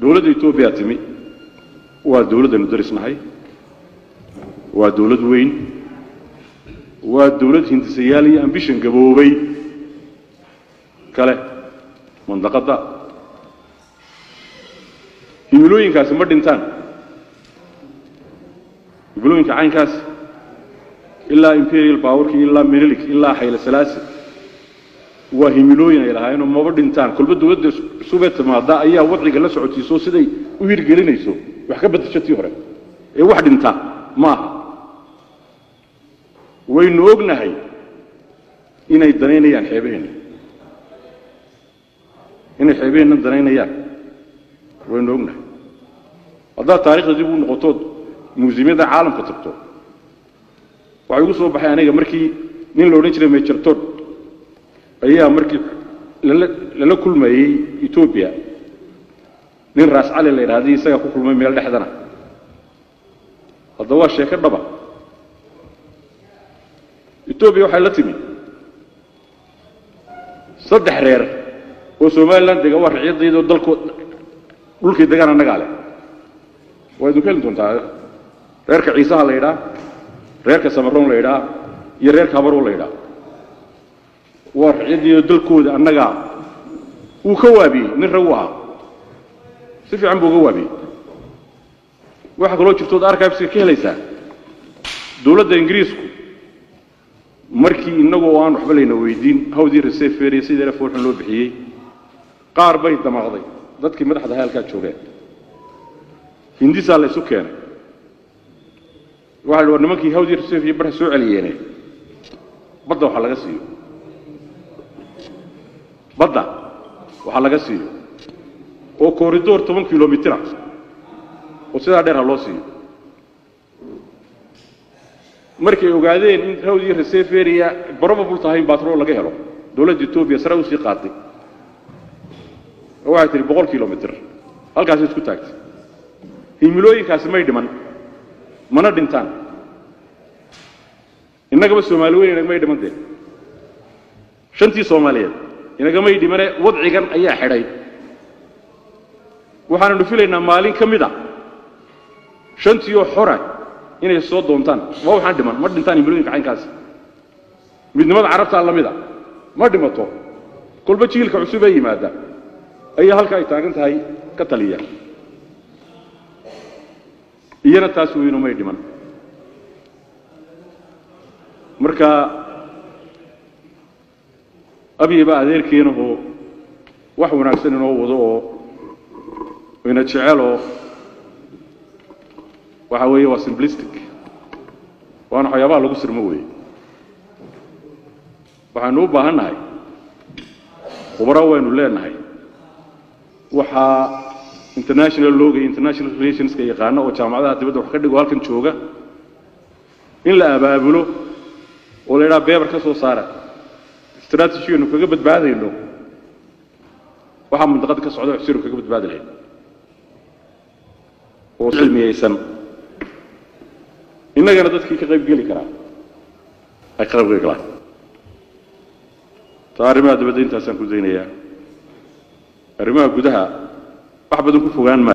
Dowladda Etoobiya timi waa dowladdaynu darisnahay, waa dowlad weyn, waa dowlad hindisayaal iyo ambition gaboobay kale mandaqadda. Himilooyinkaasi ma dhintaan, himilooyinka caynkaas ilaa imperial powerkii, ilaa Menelik, ilaa Hayle Salaasi waa himilooyin ay lahaayeenoo maba dhintaan. Kolba dowladda cusubee timaada ayaa wadciga la socotiiso siday u hirgelinayso wax ka beddesho tii hore ee wax dhinta ma aha. Waynu ognahay inay danaynayaan xeebaheenna, inay xeebaheenna danaynayaan waynu ognahay. Haddaad taarikhda dib u noqotood muusiyamyada caalamka tagto, waxaa igu soo baxay aniga markii nin la odhan jiray Major Todd ayaa markii lala kulmayey Etoobiya, nin Raas Cali la yidhahday isagaa ku kulmay meel dhexdana. Hadda waa sheeko dhaba. Etoobiya waxay la timi 3 reer oo Somaliland dega, waa riciyadayadoo dalkood dhulkii degaan annagaa leh. Waa idinku heli doontaa reerka Ciisaha la yidhaa, reerka Samaroon la yidhaa iyo reerka Habaroo la yidhaa. Waa riciyadayadoo dalkooda annagaa. Wuu ka waabiyey, nin rag u ahaa, si fiican buu uga waabiyey. Waxaa kaloo jirtood archiveska ka helaysaa dowladda Ingiriisku markii innagu oo aan waxba layna weydiin hawdii reseferia sidii foolxun loo bixiyey, qaar bay damaqday dadkii madaxda halkaa joogeen. Hindisaa la isu keenay, waxa la war nimankii hawdii reseferia barha soo celiyeene badda waxaa laga siiyo, badda waxaa laga siiyo oo corridor 10 kilomitira oo sidaa dheer ha loo siiyo. Markay ogaadeen in hawdii reseferia probable tahay in batrool laga helo, dowladda Etoobiya sare usii qaaday oo waxay tihi 100 kilomitr halkaasi isku taagtay. Himilooyinkaasi may dhiman, mana dhintaan. Innagaba Soomaali weyn inagamay dhiman dee, 5tii Soomaaliyeed inagamay dhimane, wadcigan ayaa xidhay. Waxaananu filaynaa maalin ka mid a 5tii oo xora inay soo doontaan. Waa waxaan dhiman, ma dhintaan himilooyinka caynkaasi. Midnimada Carabtaa la mid a, ma dhimato. Kolba jiilka cusub ee yimaada ayaa halka ay taagan tahay ka taliya, iyana taas weynu may dhiman. Marka Abiy baa adeerkeenahoo wax wanaagsan inoo wado oo ina jeceloo waxa weeye waa simplistic, waana waxyaabaha lagu sirmo weeye. Waxaynu u baahan nahay khubaro, waynu leenahay waxaa international looga iyo international relationska yaqaano oo jaamacadaha dibadda wax ka dhigo halkan jooga, in la abaabulo oo la yidhaha beebar ka soo saara strategiyanu kaga badbaadayno waxaa mantaqada ka socda, waxsiru kaga badbaadi lahayd oo cilmiyeysan, innagana dadkii ka qayb geli karaa ay ka qayb geli karaan. Taa arrimaha dibadda intaasaan ku daynayaa. Arrimaha gudaha wax badan ku fogaan maayo.